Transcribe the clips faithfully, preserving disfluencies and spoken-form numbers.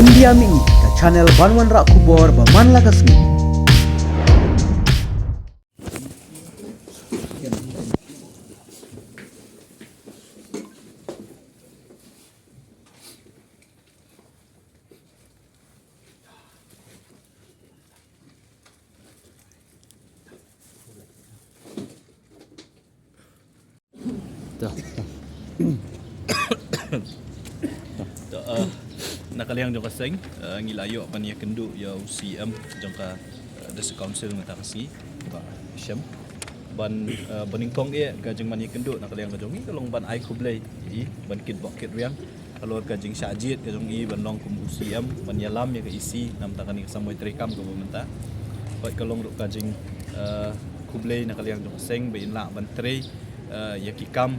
India Mini, ka channel ban wanrah khubor ba man la ka sngi. To, to, eh, na ka liang jong ka seng, eh, ngi la ïoh ban ïakynduh ïa u C E M jong ka, eh, District Council mynta ka sngi, Bah Shem. Ban, eh, ban nyngkong eh ka jingmane ïakynduh na ka liang ka jong ngi ka long ban ai khublei ïa i, ban kitbok kitrwiang halor ka jingshah jied ka jong i ban long kum u C E M, ban ïalam ïa ka E C namar kane ka samoi treikam kaba mynta. Bad ka long ruh ka jing, eh, khublei na ka liang jong ka seng ba in lah ban trei, eh, ïa ki kam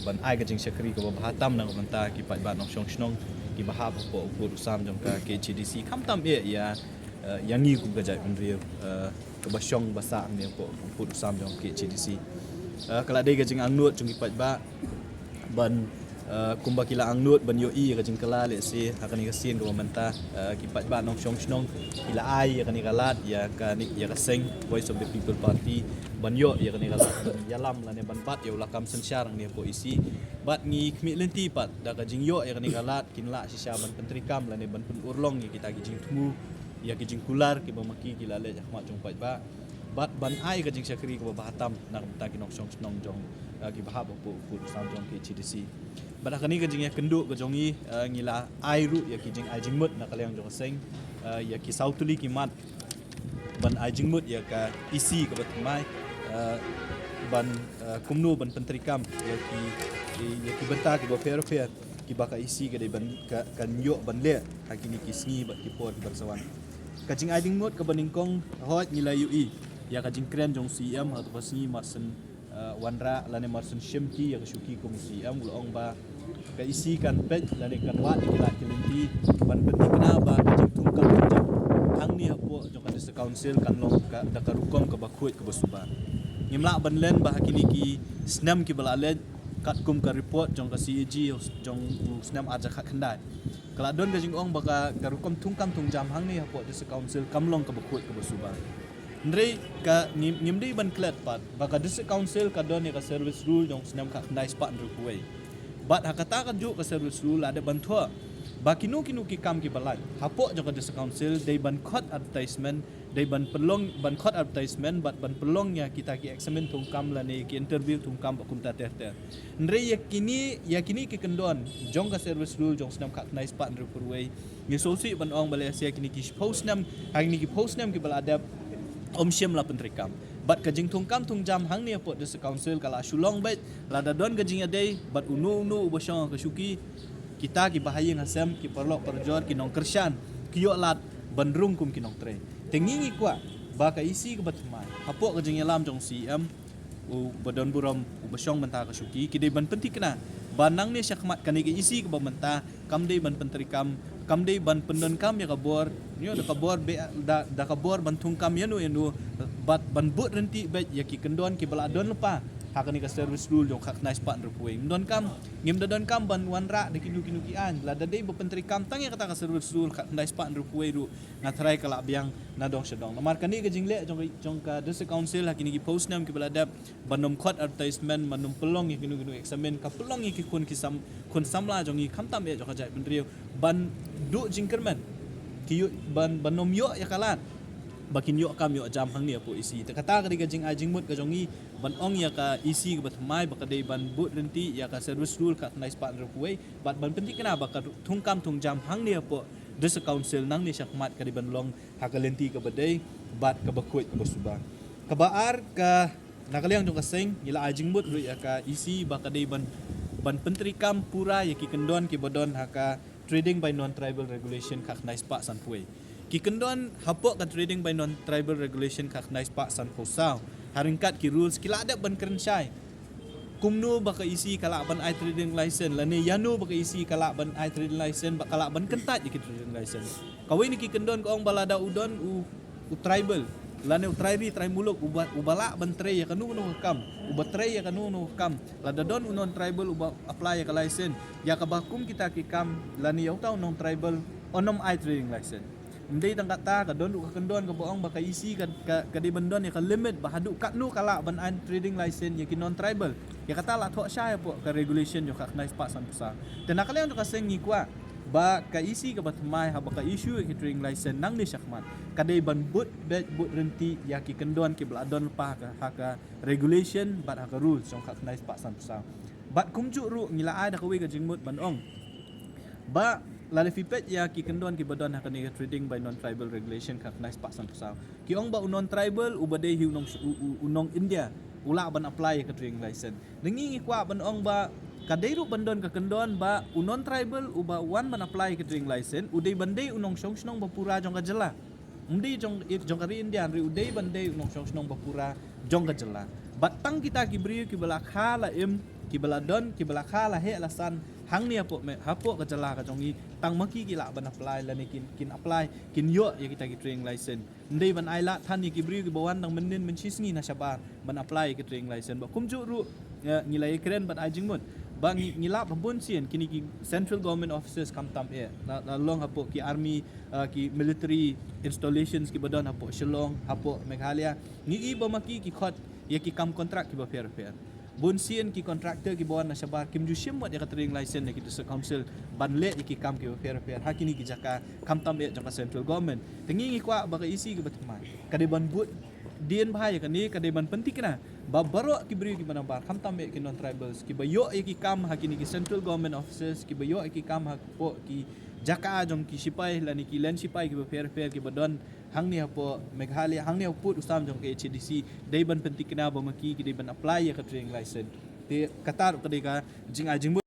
ban ai ka jingshakri kaba bha tam na ka bynta ki paidbah nongshong shnong kiba hap hapoh u pud u sam jong ka K H A D C, khamtam eh ïa, eh, ïa ngi kum ka jaitbynriew, eh, kaba shong ba sah hangne hapoh u pud u sam jong ka K H A D C. Eh, ka la dei ka jingangnud jong ki paidbah ban, eh, kumba ki la angnud ban ïohi ïa ka jingkylla lehse ha kane ka sien kaba mynta, eh, ki paidbah nongshong shnong ki la ai ïa kane ka lad ïa kane, ïa ka seng Voice of the People Party ban ïoh ïa kane ka lad ban ïalam lane ban bat ïa u lakam synshar hangne hapoh E C. Bad ngi khmih lynti pat da ka jingïoh ïa kane ka lad kin lah shisha ban pyntreikam lane ban pynurlong ïa kita ki jingthmu, ïa ki jingkular kiba ma ki ki la leh ha khmat jong u paidbah. Bad ban ai ka jingshakri kaba bha tam na ka bynta ki nongshong shnong jong, eh, kiba hap hapoh u pud u sam jong ka K H A D C. Bad ha kane ka jingïakynduh ka jong ngi, eh, ngi la ai ruh ïa ki jingai jingmut na ka liang jong ka seng, eh, ïa ki saw tylli ki mat ban ai jingmut ïa ka E C kaba thymmai, eh, ban, eh, kumno ban pyntreikam ïa ki, ïa ki bynta kiba pher pher kiba ka E C ka dei ban ka, kan ïoh ban leh ha kine ki sngi bad ki por kiban sa wan. Ka jingai jingmut kaba nyngkong, hooid ngi la ïohi ïa ka jingkren jong u C E M ha kata ka sngi mar shen, eh, wanrah lane mar shen shim ki ïa ka shuki kum u C E M, u la ong ba ka E C kan peit lane kan wad ïa ki lad ki lynti ban pynthikna ba ka jingthung kam jong ka hangne hapoh jong ka District Council kan long ka, da ka rukom kaba khuid kaba suba. Ngim lah ban len ba ha kine ki snem kiba la leit katkum ka report jong ka C A G jong u snem ar hajar khatkhyndai, ka la don ka jingong ba ka, ka rukom thung kam thung jam hangne hapoh District Council kam long kaba khuid kaba suba. Hynrei ka ngim, ngim dei ban klet pat ba ka District Council ka don ïa ka service rule jong u snem khatkhyndai spah hynriewphew wei. Bad ha kata ka juh ka service rule la dep ban thoh ba kino kino ki kam kiba lait hapoh jong ka District Council dei ban khot advertisement, dei ban pynlong, ban khot advertisement bad ban pynlong ïa kita ki examine thung kam lane ki interview thung kam bad kumta ter ter. Hynrei ïa kine, ïa kine ki kyndon jong ka service rule jong u snem khatkhyndai spah hynriewphew wei, ngi sngewsih ban ong ba lehse ïa kine ki shiphew snem, ha kine ki phew snem kiba la dep ym shym la pyntreikam. Bad ka jingthung kam thung jam hangne hapoh District Council ka la shu long beit, lada don ka jingïadei bad uno uno uba shong ha ka shuki, kita kiba ha ïing ha sem, ki paralok parajor, ki nongkyrshan, ki ïoh lad ban rung kum ki nongtrei. Te ngi ngi kwah ba ka E C kaba thymmai hapoh ka jingïalam jong u C E M, uba don burom, uba shong mynta ha ka shuki, ki dei ban pynthikna ba nangne shakhmat kane ka E C kaba mynta kam dei ban pyntreikam, kam dei ban pyndonkam ïa ka bor, ïa da ka bor be, da, da ka bor ban thung kam ïano ïano, bad ban bud ryntih beit ïa ki kyndon kiba la don lypa ha kane ka service rule jong u khatkhyndai spah hynriewphew wei. Ngim donkam, ngim da donkam ban wanrah da kino kino ki aiñ, lada dei ba pyntreikam tang ïa kata ka service rule khatkhyndai spah hynriewphew wei ruh nga tharai ka la biang na dong sha dong. Namar kane ka jingleh jong, jong ka District Council ha kine ki phew snem kiba la dep, ban ym khot advertisement, ban ym pynlong ïa kino kino examine, ka pynlong ïa ki khun ki sam, khun samla jong ngi khamtam eh jong ka jaitbynriew ban duh jingkyrmen, ki ïoh ban, ban ym ïoh ïa ka lad ba kin ïoh kam ïoh jam hangne hapoh E C. Te kata ka dei ka jingai jingmut ka jong ngi ban ong ïa ka E C kaba thymmai ba ka dei ban bud ryntih ïa ka service rule khatkhyndai spah hynriewphew wei bad ban pynthikna ba ka thung kam thung jam hangne hapoh District Council nangne shakhmat ka dei ban long ha ka lynti kaba dei bad kaba khuid kaba suba. Kaba ar, ka na ka liang jong ka seng ngi la ai jingmut ruh ïa ka E C ba ka dei ban, ban pyntreikam pura ïa ki kyndon kiba don ha ka Trading by Non-Tribal Regulation khatkhyndai spah sanphew wei. Ki kyndon hapoh ka Trading by Non-Tribal Regulation khatkhyndai spah sanphew saw, ha ryngkat ki rules ki la dep ban kren shai kumno ba ka E C ka lah ban ai trading license, lane ïano ba ka E C ka lah ban ai trading license, ba ka lah ban kyntait ïa ki trading license. Kawei na ki kyndon ka ong ba lada u don u, u tribal lane u trai ri trai muluk uba, uba lah ban trei ïa kano kano ka kam, uba trei ïa kano kano ka kam, lada don u non-tribal uba apply ïa ka license, ïa kaba kum kita ki kam lane ïa uta u non-tribal Ym ai trading license. Ym dei tang kata, ka don ruh ka kyndon kaba ong ba ka E C ka, ka, ka dei ban don ïa ka limit ba haduh katno ka lah ban ai trading license ïa ki non-tribal. Ïa kata la thoh shai hapoh ka regulation jong ka khyndai spah sanphew saw. Te na ka liang jong ka seng ngi kwah ba ka E C kaba thymmai haba ka issue ïa ki trading license nangne shakhmat, ka dei ban bud beit bud ryntih ïa ki kyndon kiba la don lypa ha ka, ha ka regulation bad ha ka rules jong ka khyndai spah sanphew saw. Bad kumjuh ruh ngi la ai da kawei ka jingmut ban ong ba lada phi peit ïa ki kyndon kiba don ha kane ka trading by non-tribal regulation ka khyndai spah sanphew saw, ki ong ba u non-tribal uba dei hi u nong, u, u, u nong India u lah ban apply ïa ka trading license. Te ngi ngi kwah ban ong ba ka dei ruh ban don ka kyndon ba u non-tribal uba wan ban apply ïa ka trading license u dei ban dei u nongshong shnong ba pura jong ka jylla. Ym dei jong, jong ka ri India, hynrei u dei ban dei u nongshong shnong ba pura jong ka jylla. Bad tang kita ki briew kiba la kha la im, kiba la don, kiba la kha la heh la san hangne hapoh me, hapoh ka jylla ka jong ngi, tang ma ki ki lah ban apply lane kin, kin apply, kin ïoh ïa kita ki trading license. Ym dei ban ai lad than ïa ki briew kiba wan dang mynnin mynshisngi na shabar ban apply ïa ki trading license. Bad kumjuh ruh, eh, ngi la ïakren bad ai jingmut ba ngi, ngi lap ha bun sien kine ki central government offices khamtam eh, la, la long hapoh ki army, eh, ki military installations kiba don hapoh Shillong, hapoh Meghalaya. Ngi i ba ma ki ki khot ïa ki kam contract kiba pher pher. Bun sien ki contractor kiba wan na shabar kim ju shim wat ïa ka trading license na ki district council ban leh ïa ki kam kiba pher pher ha kine ki jaka khamtam eh jong ka central government. Te ngi ngi kwah ba ka E C kaba thymmai ka dei ban bud dien bha ïa kane, ka dei ban pynthikna ba baroh ki briew kiba nabar khamtam eh ki non-tribals kiba ïoh ïa ki kam ha kine ki central government offices, kiba ïoh ïa ki kam hapoh ki jaka jong ki shipai lane ki len shipai kiba pher pher kiba don hangne hapoh Meghalaya, hangne hapoh pud u sam jong ka H A D C, dei ban pynthikna ba ma ki ki dei ban apply ïa ka trading license. Te kata ruh ka dei ka jingai jingmut.